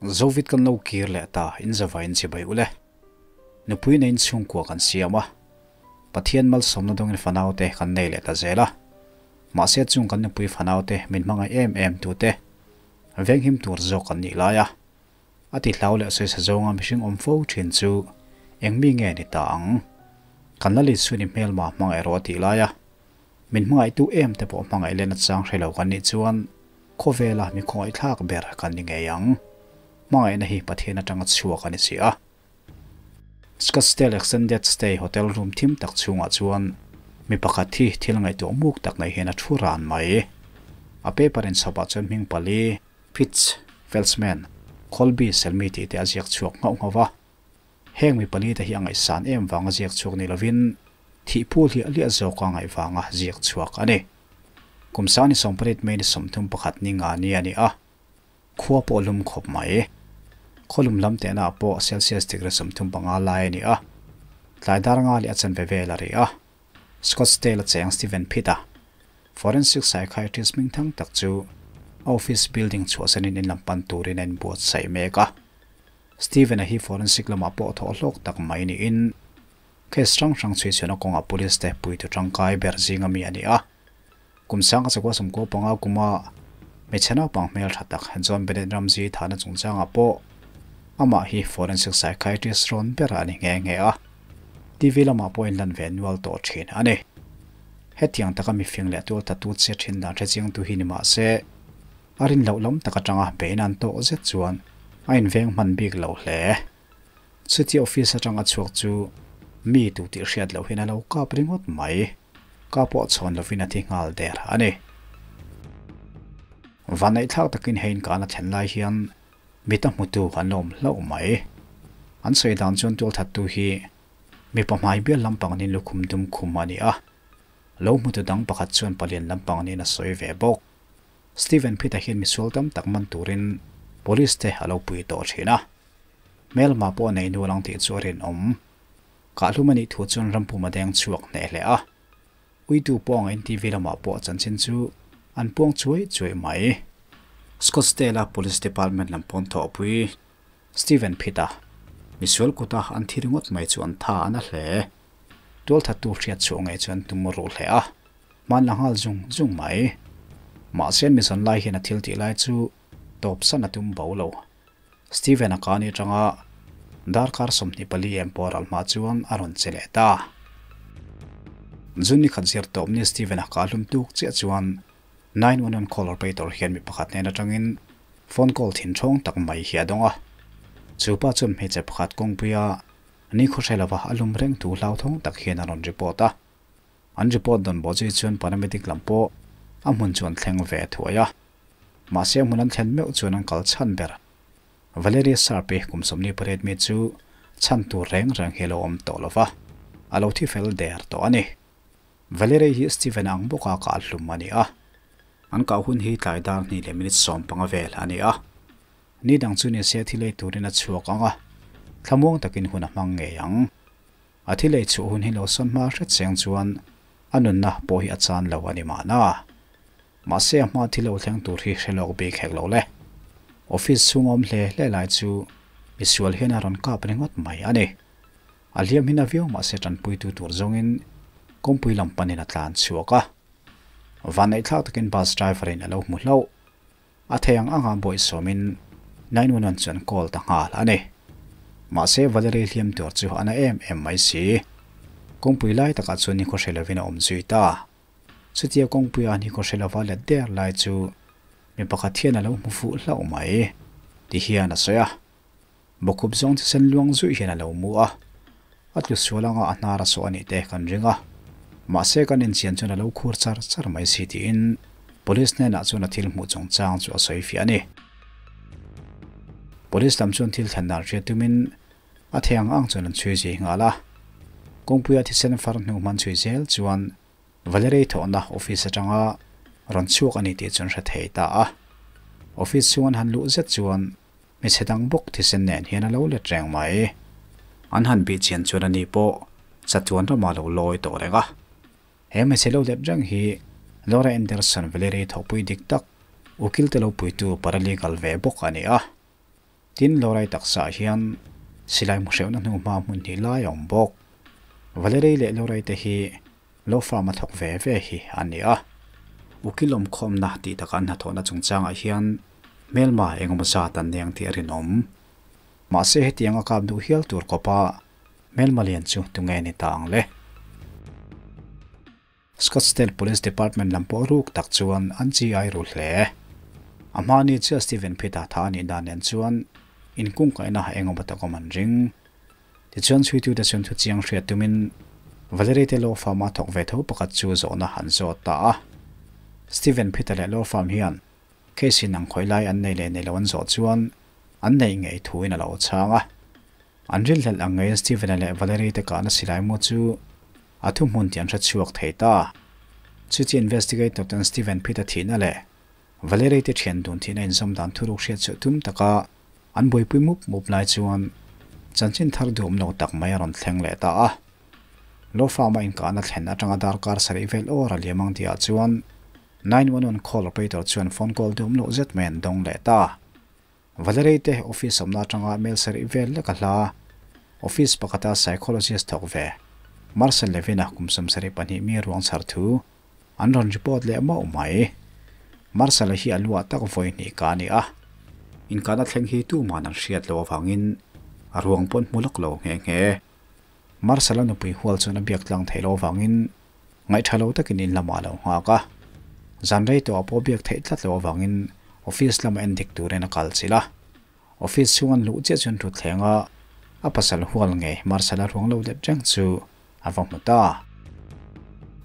Zovit kan lo kir leh ta in zavai in chibai ule. Nupui nei in chhungkua kan siam a. Pathian malsawmna dawngin fanau te kan nei leh ta zel a. Mahse chung kan nupui fanau te min hmangaih em em tu te venghim tur zawk kan nih lai a. A ti hlau leh sawisa zawnga mihring awm fo thin chu eng mi nge ni ta ang? Kan la Lisuani hmelma hmangaih rawh a tih lai a. Min hmangaihtu em te pawh hmangaih leh nachang hre lo kan nih chuan khawvela mi khawngaihthlak ber kan ni ngei ang. Hmangaihna hi Pathian atanga chhuak a ni si a. Scottsdale Extended Stay Hotel room thim tak chhungah chuan mi pakhat hi thil ngaihtuah muk tak nei hian a thu ran mai. A paper inchhawpah chuan hming pali, Fitz, Felsman, Colby, Selmy tih te a ziak chhuak nghauh nghauh va. Heng mi palite hi a ngaihsan em vanga ziak chhuak ni lovin thih phu hliah hliah zawka ngaih vanga ziak chhuak a ni. Kum sang ni 18 May ni 31 ni nga ni a ni a, khua pawh lum khawp mai. Khaw lum lam tehna ah pawh Celsius degree 35 lai a ni a, tlai dar nga leh a chanve vel a ri a. Scottsdale a cheng Steven Pitt-a, forensic psychiatrist hmingthang tak chu a office building chhuahsanin in lam pan turin a inbuatsaih mek a. Steven-a hi forensic lamah pawh thawh hlawk tak mai niin case hrang hrang chhuichhuahna kawngah police te puitu tangkai ber zinga mi a ni a. Kum sanga chakua 95 kuma hmeichhe naupang hmel tha tak John Bennett Ramsey thahna chungchangah pawh amah hi forensic psychiatrist rawn ber a ni nghe nghe a. TV lamah pawh inlan ve nual tawh thin a ni. Hetiang taka mifing leh tual tatu che thin dan hrechiangtu hi ni mah se, A rin loh lam tak atanga bein an tawh zet chuan a inveng hman bik lo hle. Chutia office atanga chhuak chu mi tu tih hriat loh hian a lo kap ringawt mai. Ka pawh chhawn lovin a thi nghal der a ni. Vanneihthlak takin hei inkahna thlen lai hian mit a hmutu an awm hlauh mai. An sawi dan chuan tualthattu hi mipa hmai bial lampang nin lukhum dum khum a ni a. Lo hmutu dang pakhat chuan palian lampang nin a sawi ve bawk. Steven Pitt-a hian misual tam tak man turin police te a lo pui tawh thin a. Hmelma pawh a nei nual ang tih chu a rinawm. Kahhlum a nih thu chuan rampum a deng chhuak hneh hle a. Uitu pawh ang NTV lamah pawh chanchin chu an puang chuai chuai mai. Scottsdale-a Police Department lam pawn thawhpui Steven Pitt-a misual kuta an thi ringawt mai chu an tha a na hle. Tualthattu hriat chhuah ngei chuan tum ruh hle a. Hman la nghal zung zung mai. Mahse mi zawn lai hian a thil tih lai chu tawp san a tum bo lo. Steven a kani atanga darkar 24 em pawh ral hma chuan a rawn che leh ta. June ni khat zir tawp ni Steven a ka hlum tuk chiah chuan 911 call operator hian mi pakhat hnen atangin phone call thin thawng tak mai hi a dawng a. Chu pa chuan hmeichhe pakhat kawngpuia ni khawhre lova a lum reng thu hlauthawng tak hian a rawn report a. An report dawn bawh zui chuan paramedic lam pawh a hmun chu an thleng ve thuai a. Mahse a hmun an thlen meuh chuan an kal chhan ber. Valeria Sharpe kum 28 mi chu chhan tur reng reng hi a lo awm tawh lo va, a lo thi fel der tawh a ni. Valeria hi Steven ang bawka kah hlum a ni a. An kah hun hi tlai dar hnih leh minute 15 vel a ni a. Ni dang chu ni se thil ei turin a chhuak ang a, thlamuang takin hun a hmang ngei ang. A thil ei chhuah hun hi lo sawn hma hret cheng chuan a nunna pawh hi a chan lo a ni mahna. Mahse a hma thil lo thleng tur hi hre lawk bik hek lo le. Office chhung awm hle hle lai chu misual hian a rawn kap ringawt mai a ni. A hliam hi na viau mahse tanpuitu tur zawngin kawngpui lam panin a tlan chhuak a. Vanneihthlak takin bus driver in a lo hmu hlauh. A thei ang anga bawihsawmin 911 chuan call ta nghal a ni. Mahse Valerie hliam tur chu a na em em mai si. Kawngpui lai takah chuan ni khawhre lovin a awm zui ta. Chutia kawngpuia ni khawhre lova let der lai chu mi pakhat hian a lo hmu fuh hlauh mai ti hian a sawi a. Bawkhup zawng chu sen luang zuih hian a lo mu a. A tlu sual anga a hnar a sawh a nih te kan ring a. Mahse kan inchian chuan a lo khur char char mai si tiin Police hnenah chuan a thil hmuh chungchang chu a sawi fiah a ni. Police lam chuan thil thlen dan hriat tumin a thei ang ang chuan an chhui zui nghal a. Kawngpuia thisen far hnu hman chhui zel chuan Valerie thawhna office atanga rawn chhuak a ni tih chu an hre thei ta a. Office chhung an han luh zet chuan hmeichhe dang bawk thisen nen hian a lo let reng mai. An han bih chian chuan ani pawh chatuan ramah a lo lawi tawh reng a. He hmeichhe lo let reng hi Laura Anderson Valerie thawhpui dik tak, ukil te lo puitu paralegal ve bawk a ni a. Tin, Lorai taksaah hian silai mu hreuhna hnuhma hmun hnih lai a awm bawk. Valerie leh Lorai te hi law firm a thawk ve ve hi an ni a. Ukil awmkhawmna tih taka an hnathawhna chungchangah hian hmelma engemaw zat an nei ang tih a rinawm. Mahse hetiang a kap duh hial tur kawpa hmelma lian chu tunge ni ta ang le? Scottsdale Police Department lam pawh ruk tak chuan an chi ai ru hle. A hmani chiah Steven Pitt-a tha a nih dan nen chuan inkungkaihna engemaw tak awm an ring. Tichuan chhuitute chuan thu chiang hriat tumin Valerie te law firm-a thawk ve tho pakhat chu zawhna an zawt ta a. Steven Pitt-a leh law firm hian case in ang khawih lai an nei leh nei lo an zawh chuan an neih ngei thuin a lo chhang a. An rilhlelh ang ngeiin Steven-a leh Valerie te kahna silai mu chu A thuhmun tih an hre chhuak thei ta. Chuti investigator ten Steven Pitt-a thihna leh Valerie te thian dun thihna inzawm dan thuruk hriat chhuah tum taka an buaipui mup mup lai chuan chanchin thar duhawm lo tak mai a rawn thleng leh ta a. Law firm-a inkahna thlen atanga darkar sarih vel awr a liam ang tihah chuan 911 call operator chuan phone call duhawm loh zet mai an dawng leh ta. Valerie te office awmna atanga mail sarih vel lek a hla. Office pakhata psychologist thawk ve, Marcel Levin-a kum 72 mi ruang chhar thu an rawn report leh mauh mai. Marcel-a hi a luah tak vawi hnih ka a ni a, inkahna thleng hi tuman an hriat loh avangin a ruang pawn hmu lawk lo nghe nghe. Marcel-a nupui hual chuan a biak tlang theih loh avangin Ngaihtha lo takin in lamah a lo nghak a, zan rei tawh a pawh biak theih tlat loh avangin office lama en dik turin a kal chilh a. Office chhung an luh chiah chuan thutthleng a a pasal hual ngei Marcel-a ruang lo let reng chu a va hmu ta.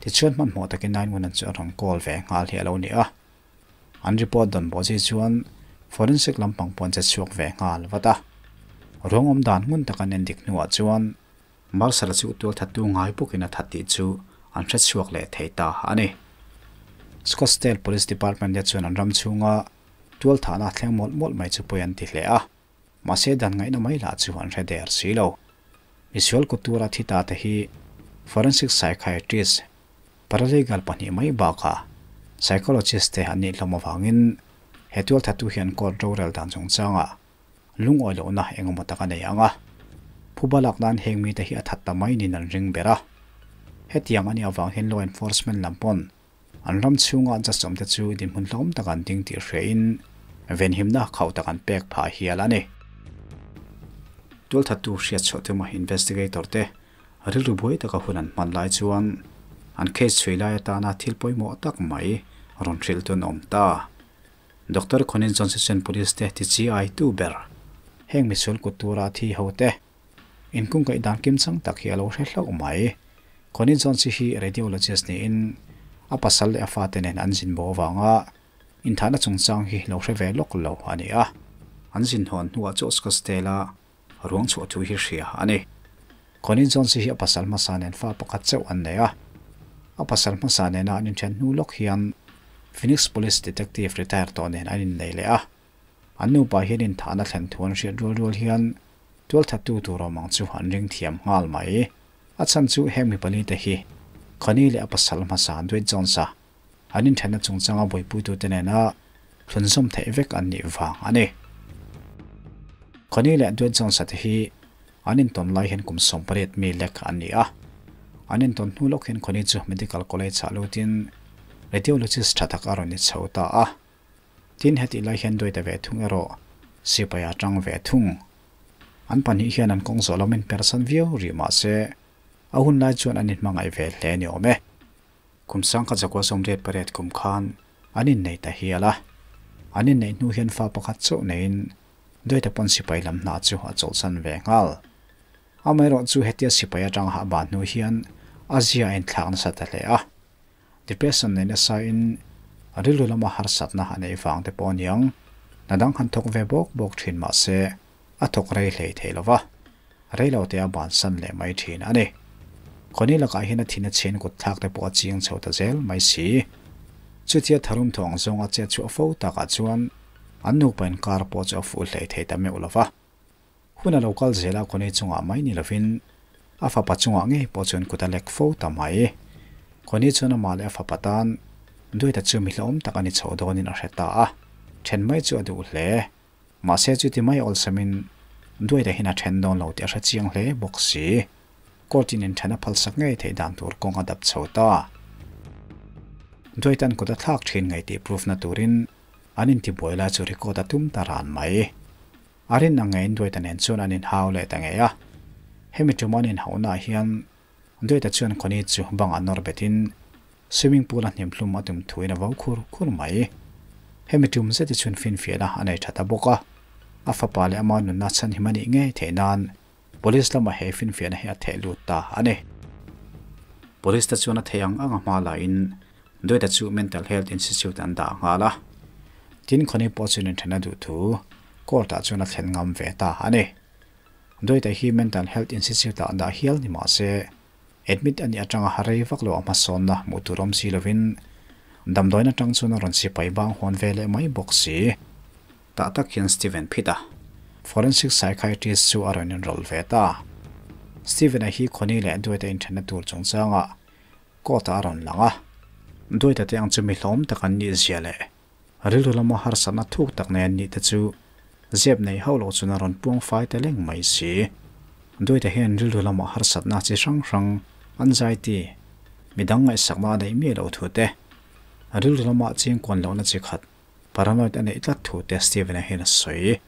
Tichuan hmanhmawh takin 911 chu a rawn call ve nghal hi a lo ni a. An report dawn bawh zui chuan forensic lampang pawh an che chhuak ve nghal vat a. Ruang awm dan ngun tak an en dik hnuah chuan Marcel-a chu tualthattu ngai bawkin a that tih chu an hre chhuak leh thei ta a ni. Scottsdale Police Department te chuan an ram chhunga tualthahna thleng mawlh mawlh mai chu pawi an ti hle a, mahse dan ngaihna mai lah chu an hre der si lo. Misual kut tura thi ta te hi forensic psychiatrist, paralegal pahnih mai bakah psychologist te an nih hlawm avangin he tualthattu hian court rorel dan chungchangah Lungawi lohna engemaw tak a nei ang a, phuba lak nan heng mite hi a that ta mai niin an ring ber a. Hetiang a nih avang hian law enforcement lam pawn an ram chhunga an chasawmte chu dinhmun hlawm tak an ding tih hriain venhimna khauh tak an pek phah hial a ni. Tualthattu hriat chhuah tuma investigator te rilru buai taka hun an hman lai chuan an case chhui lai atana thil pawimawh tak mai rawn hrilh tu an awm ta. Doctor Conin Johnson Police te ti chi ai tu ber. Heng misual kut tura thi ho te inkungkaih dan kim chang tak hi a lo hre hlauh mai. Conin Johnson hi radiologist niin a pasal leh a fate nen an zin bo avanga inthahna chungchang hi lo hre ve lawk lo a ni a. An zin hawn hnuah chu Scottsdale-a ruang chhuah thu hi hria a ni. Conin Johnson hi a pasal hmasa nen fa pakhat chauh an nei a. A pasal hmasa nena an inthen hnu lawk hian Phoenix Police Detective retire tawh nen an innei leh a. An nupa hian inthahna thlen thu an hriat rual rual hian tualthattu tur awm ang chu an ring thiam nghal mai. A chhan chu heng mi pali te hi Connie leh a pasal hmasa Dwight Jones-a an inthenna chungchanga buaipuitute nena thlunzawm theih vek an nih vang a ni. Connie leh Dwight Jones-a te hi an intawn lai hian kum 18 mi lek an ni a. An intawn hnu lawk hian Connie chu Medical College-ah lutin radiologist tha tak a rawn ni chho ta a. Tin, hetih lai hian Dwight-a ve thung erawh sipai a tang ve thung. An pahnih hian an kawng zawh lomin persan viau rih mah se a hun lai chuan an inhmangaih ve hle ni awm e. Kum sangkhat zakua 88 kum khan an innei ta hial a. An inneih hnu hian fa pakhat chauh neiin Duaita pawn sipai lam hna chu a chawlhsan ve nghal. Amaherawh chu hetia sipai atanga a ban hnu hian a zia a inthlak nasa ta hle a. Depression nei nasa in rilru lama harsatna a neih vang te pawh aniang hna dang han thawk ve bawk bawk thin mahse a thawk rei hlei thei lova. Reilo te a bansan leh mai thin a ni. Connie lakah hian a thin a chhin kut thlak te pawh a ching chho ta zel mai si. Chutia tharum thawng zawng a chet chhuah fo takah chuan an nupa inkar pawh chu a fuh hlei thei ta meuh lova. Hun a lo kal zel a Connie chungah mai ni lovin a fapa chungah ngei pawh chuan kut a lek fo ta mai. Connie chuan amah leh a fapa tan Duaita chu mi hlauhawm tak a ni chho dawnin a hre ta a, then mai chu a duh hle. Mahse chuti mai awlsamin Duaita hian a then dawn lo tih a hre chiang hle bawk si. Court in inthen a phalsak ngei theih dan tur kawng a dap chho ta. Duaita'n kut a thlak thin ngei tih proof na turin an intibuai lai chu record a tum ta ran mai. A rin ang ngeiin Duaita nen chuan an inhau leh ta ngei a. Hemi tum an inhauhnaah hian Duaita chuan Connie chu bangah nawr betin swimming pool a hnim hlum a tum thuin a vo khur khur mai. Hemi tum zet hi chhun finfiahna a nei tha ta bawk a. A fapa leh ama nunna chhanhim a nih ngei theih nan Police lamah he finfiahna hi a theh lut ta a ni. Police te chuan a thei ang ang a hma laiin Duaita chu Mental Health Institute an dah nghal a. Tin, Connie pawh chuan inthen a duh thu court ah chuan a thlen ngam ve ta a ni. Duaita hi Mental Health Institute ah dah hial ni mah se, admit a nih atanga rei vak lo a hmasawnna hmuh tur awm si lovin damdawiin atang chuan a rawn sipai bang hawn ve leh mai bawk si. Tah tak hian Steven Phita, forensic psychiatrist chu a rawn inrawlh ve ta. Steven-a hi Connie leh Duaita inthenna tur chungchangah court ah a rawn lang a. Duaita te ang chu mi hlawm tak an nih zia leh Rilru lama harsatna thuk tak nei an nih te chu zep nei hauh loh chuan a rawn puang fai ta leng mai si. Duaita hian rilru lama harsatna chi hrang hrang, anxiety, midang ngaihsakna a neih miah loh thu te, rilru lama chingkuan lohna chi khat, paranoid a neih tlat thu te Steven-a hian a sawi.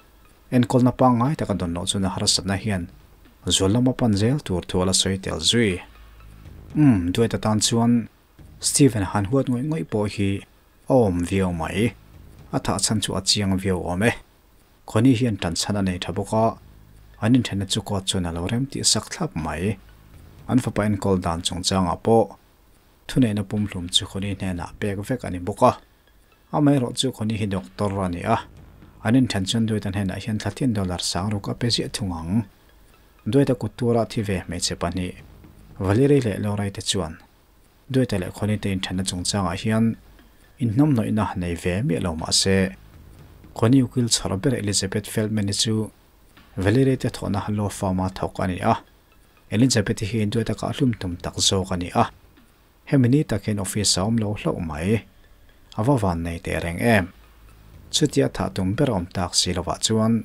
Enkawlna pangngai taka dawn loh chuan a harsatna hian zual lama pan zel tur thu a la sawi tel zui. Umm, Duaita tan chuan Steven han huat ngawih ngawih pawh hi A awm viau mai. A thah chhan chu a chiang viau awm e. Connie hian tan chhan a nei tha bawk a, an inthenna chu court chuan a lo rem tih sak thlap mai. An fapa enkawl dan chungchangah pawh thuneihna pumhlum chu Connie hnenah pek vek a ni bawk a. Amaherawh chu Connie hi doctor a ni a, an inthen chuan Duaita hnenah hian thla tin dollar sang ruk a pe ziah thung ang. Duaita kut tura thi ve hmeichhe pahnih, Valerie leh Laura-i te chuan Duaita leh Connie-te inthenna chungchangah hian inhnawmhnawihna nei ve miah lo mah se, Connie ukil chhawr ber Elizabeth Feldman-i chu Valerie-te thawhna law firm-a thawk a ni a. Elizabeth-i hi Duaita kah hlum tum tak zawk a ni a. Hemi ni tak hian office a awm lo hlauh mai. A va van nei teh reng em. Chutia thah tum ber a awm tak si lovah chuan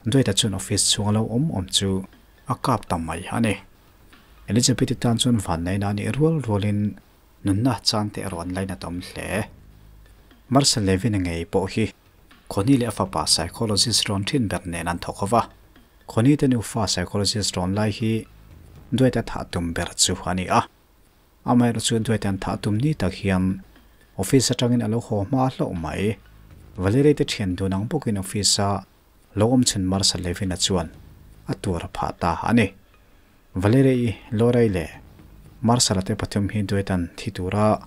Duaita chuan office chhunga lo awm awm chu a kap ta mai a ni. Elizabeth-i tan chuan vanneihna a nih rual rualin nunna chan te erawh an lainat awm hle. Marcel Levin-a ngei pawh hi Connie leh a fapa psychologist rawn thin ber nen an thawk hova. Connie te nufa psychologist rawn lai hi Duaita thah tum ber chu a ni a. Amaherawh chu Duaita an thah tum ni tak hian office atangin a lo haw hma hlauh mai. Valerie te thian dun ang bawkin office-a lo awm chhun Marcel Levin-a chuan a tur a phah ta a ni. Valerie-i, Lorei leh Marcel-a te pathum hi Duetan thi tura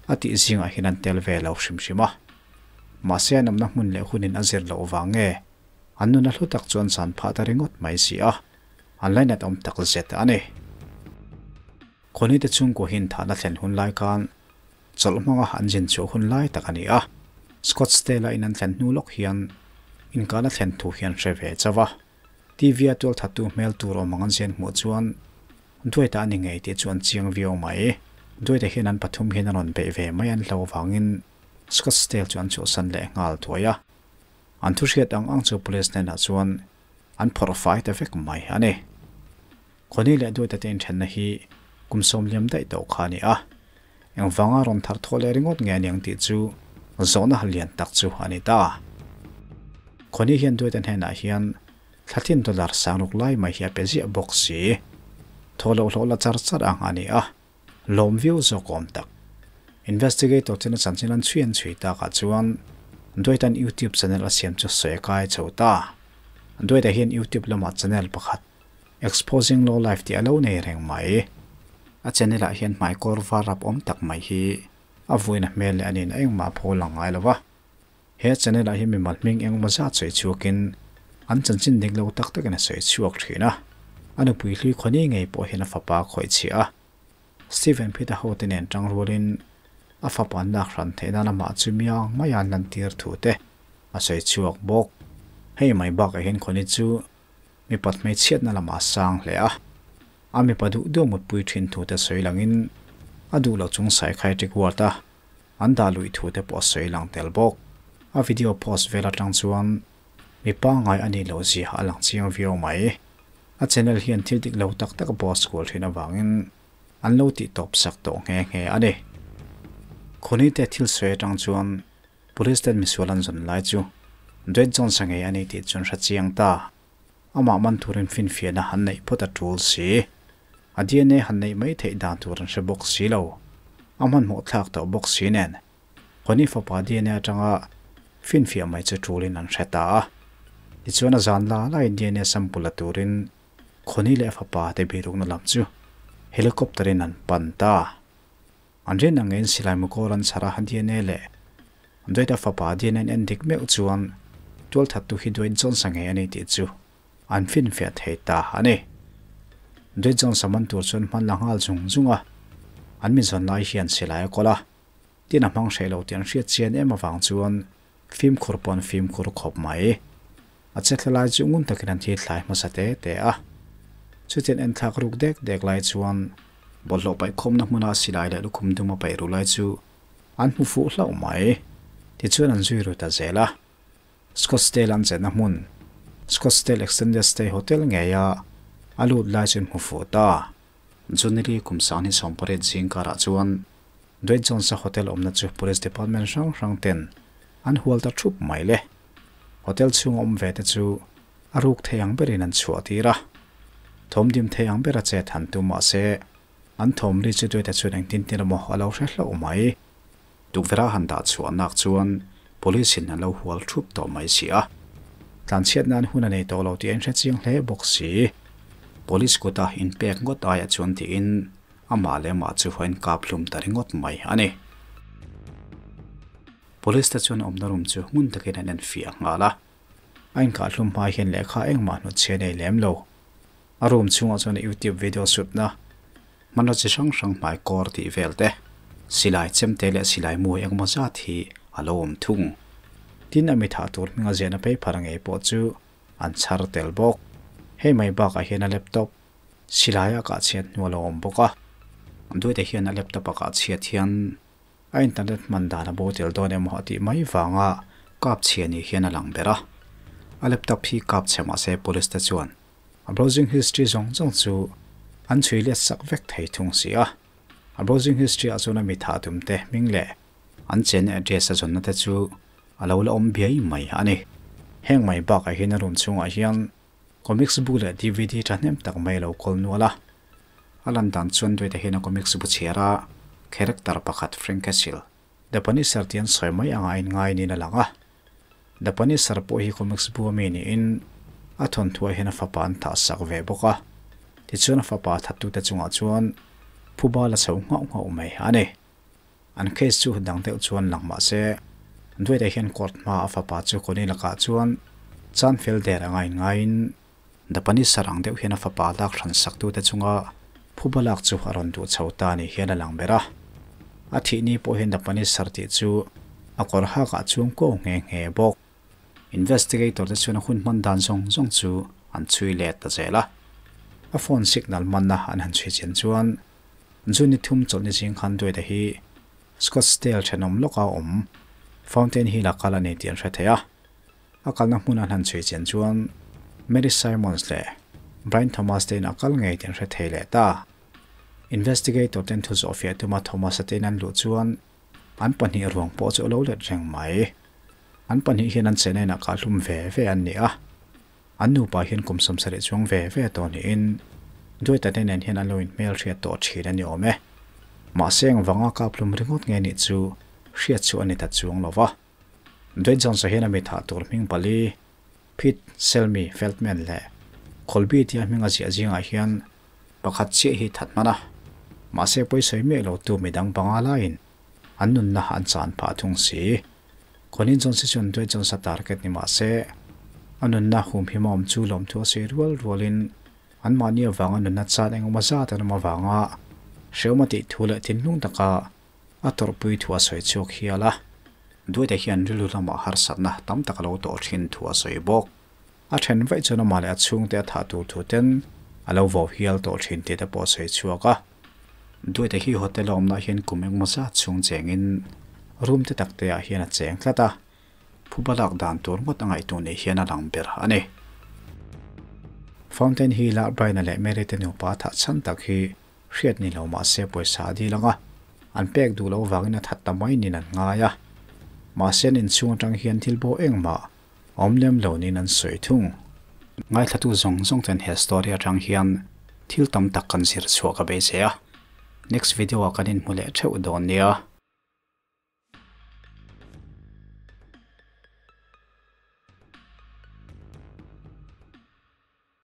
a tih zingah hian an tel ve lo hrim hrim a. Mahse an awmna hmun leh hunin a zir loh vang nge an nuna hlu tak chu an zan phah ta ringawt mai si a, an lainat awm tak zet a ni. Connie te chhungkua hi inthahna thlen hun lai khan Chawlh hmanga an zin chhuah hun lai tak a ni a, Scottsdale-a in an thlen hnu lawk hian inkahna thlen thu hi an hre ve chauh a. TV-a tualthattu hmel tur awm ang an zian hmuh chuan Duaita a ni ngei tih chu an chiang viau mai. Duaita hian an pathum hian a rawn beih ve mai an hlo avangin Scottsdale chu an chhuahsan leh nghal thuai a. An thu hriat ang ang chu police hnenah chuan an phawrh fai ta vek mai a ni. Connie leh Duaita te inthenna hi kum sawmliam daih tawh kha a ni a. Engvanga rawn thar thawh leh ringawt nge a niang tih chu zawhna lian tak chu a ni ta. Connie hian Duaita hnenah hian thla tin dollar sang ruk lai mai hi a pe ziah bawk si. Thaw loh hlawh la char char ang a ni a, lawm viau zawk awm tak. Investigator ten a chanchin an chhui an chhui takah chuan Duaita'n YouTube channel a siam chu sawi a kai chho ta. Duaita hian YouTube lamah channel pakhat Exposing Low Life tih a lo nei reng mai. A channel ah hian hmaikawr var rap awm tak mai hi a vuina hmel leh a nihna engmah a pho lang ngai lo va. He channel ah hian mimal hming engemaw zat sawi chhuakin an chanchin dik lo tak takin a sawi chhuak thin a. A nupui hlui khawni ngei pawh hian a fapa a khawih chhiah a. Steven Peter ho te nen tang rualin a fapa an lak hran theih nan amah chu miang maia an lantir thu te a sawi chhuak bawk. Hei mai bakah hian khawni chu Mipat hmeichhiatna lamah a sang hle a, a mipa duh duh mutpui thin thute sawi langin a duh loh chung psychiatric ward a an dah luih thute pawh a sawi lang tel bawk. A video post vel atang chuan Mi pangngai a nih loh zia a lang chiang viau mai. A channel hian thil dik lo tak tak a post kual thin avangin an lo tih tawp sak tawh nghe nghe a ni. Khawni te thil sawi atang chuan Police ten misual an zawn lai chu Dwayne Jones a ngei a ni tih chuan hre chiang ta. Amah man turin finfiahna han neih phawt a tul si. A DNA han neih mai theih dan tur an hre bawk si lo. A hmanhmawh thlak tawh bawk si nen. Connie fapa DNA atanga finfiah mai chu tulin an hre ta a. Tichuan a zan la laiin DNA sample la turin Connie leh a fapa te birukna lam chu helicopter in an pan ta. An rin angin silai mukawl an chhar a, DNA leh Dwight a fapa DNA an en dik meuh chuan tualthattu hi Dwight Jones-a ngei a ni tih chu an finfiah thei ta a ni. Dwight Jones-a man tur chuan hman la nghal zung zung a, an mi zawn lai hian silai a kawl a. Tin a hmang hreh lo tih an hriat chian em avang chuan fimkhur pawh an fimkhur khawp mai. A che thla lai chu ngun takin an thi thlai hmasa te te a. Chutiang enthlak ruk dek dek lai chuan bawlhhlawh paihkhawmna hmuna silai leh lukhum dum a paih ru lai chu an hmu fuh hlauh mai. Tichuan an zui ru ta zel a. Scottsdale an chenna hmun, Scottsdale Extended Stay Hotel ngeia a lut lai chu an hmu fuh ta. Junili kum 2018 zing karah chuan Dwayne Jones-a hotel awmna chu Police Department hrang hrang ten an hual ta thup mai le. Hotel chhung awm ve te chu a ruk thei ang berin an chhuah tir a. Thawm dim thei ang bera chet han tum mah se an thawm ri chu Dwayne-a chuan engtin tin emaw a lo hre hlauh mai. Tukverh a han dah chhuah nak chuan Police in an lo hual thup tawh mai si a. Tlanchhiat nan hun a nei tawh lo tih a inhre chiang hle bawk si. Police kuta inpek ngawt aiah chuan tiin Amah leh amah chu a inkap hlum ta ringawt mai a ni. Police te chuan awmna room chu ngun takin an enfiah nghal a. A inkah hlum hma hian lehkha engmah hnutchhiah nei lem lo. A room chhungah chuan YouTube video sutna, hmanraw chi hrang hrang hmai kawr tih vel te, silai chemte leh silai mu engemaw zat hi a lo awm thung. Tin, a mithah tur hminga ziahna paper ngei pawh chu an chhar tel bawk. Hei mai bakah hian a laptop, Silai a kah chhiat hnu a lo awm bawk a, Duaite hian a laptop a kah chhiat hian a internet hman dan a bo tel dawn emaw a tih mai vanga kap chhia ni hian a lang ber a. A laptop hi kap chhe mahse police te chuan a browsing history zawng zawng chu an chhui let sak vek thei thung si a. A browsing history ah chuan a mi thah tum te hming leh an chenna address a zawnna te chu a lo la awm biai mai a ni. Heng mai bakah hian a room chhungah hian Comics bu leh dvd thahnem tak mai a lo kawl nual a. A lan dan chuan Duaite hian a comics bu chhiar a, character pakhat Frank Castle, The Punisher tih an sawi mai anga a inngai niin a lang a. The Punisher pawh hi comics bu ami niin a thawnthuah hian a fapa an thah sak ve bawk a. Tichuan a fapa thattute chungah chuan phuba la chho nghauh nghauh mai a ni. An case chu dang deuh chuan lang mah se, Duaite hian court hma a fapa chu Connie lakah chuan chan fel der a ngain ngaiin Dapani sarang deuh hian a fapa lak hran saktute chunga phuba lak chu a rawn duh chho ta ni hian a lang ber a. A thih ni pawh hian Dapani sar tih chu a kawr hakah chuang ko nghe nghe bawk. Investigator te chuan a hun hman dan zawng zawng chu an chhui let ta zel a. A phone signal manna an han chhui chian chuan June ni thum chawlhni zing khan Duaite hi Scottsdale thenawm lawka awm Fountain Hill-a kal a ni tih an hre thei a. A kalna hmun an han chhui chian chuan Mary Simons leh Brian Thomas te in a kal ngei tih an hre thei leh ta. Investigator ten thu zawh fiah tuma Thomas-a te in an luh chuan an pahnih ruang pawh chu a lo let reng mai. An pahnih hian an chena inah kah hlum ve ve an ni a. An nupa hian kum 70 chuang ve ve tawh niin Duaita te nen hian an lo inhmel hriat tawh thin a ni awm e. Mahse engvanga kap hlum ringawt nge nih chu hriat chu a ni ta chuang lo va. Dwight Jones-a hian a mi thah tur hming pali, Pete, Selmy, Feldman leh Colby tia hming a ziah zingah hian pakhat chiah hi that hman a. Mahse pawisawi miah lo tu midang panga laiin an nunna an chan phah thung si. Colin Jones hi chuan Dwight Jones-a target ni mah se, a nunna hum him a awm chu lawmthu a sawi rual rualin anmahni avanga nunna chan engemaw zat an awm avanga hrehawm a tih thu leh thinlung taka a tawrhpui thu a sawi chhuak hial a. Dwight-a hian rilru lamah harsatna tam tak a lo tawh thin thu a sawi bawk. A then vaih chuan amah leh a chhungte a thah tur thu ten a lo vau hial tawh thin tih te pawh a sawi chhuak a. Duaite hi hotel a awmna hian kum engemaw zat chhung chengin room te tak te ah hian a cheng tlat a. phuba lak dan tur ngawt a ngaihtuah ni hian a lang ber a ni. Fountain Hill-a Brian-a leh Mary te nupa thah chhan tak hi hriat ni lo mah se pawisa a dil ang a, an pek duh loh vangin a that ta mai niin an ngai a. Mahse an inchhung atang hian thil bo engmah awm lem lo niin an sawi thung. Ngaithlatu zawng zawng ten he story atang hian thil tam tak kan zir chhuah ka beisei a. Next video ah kan inhmu leh theuh dawn nia.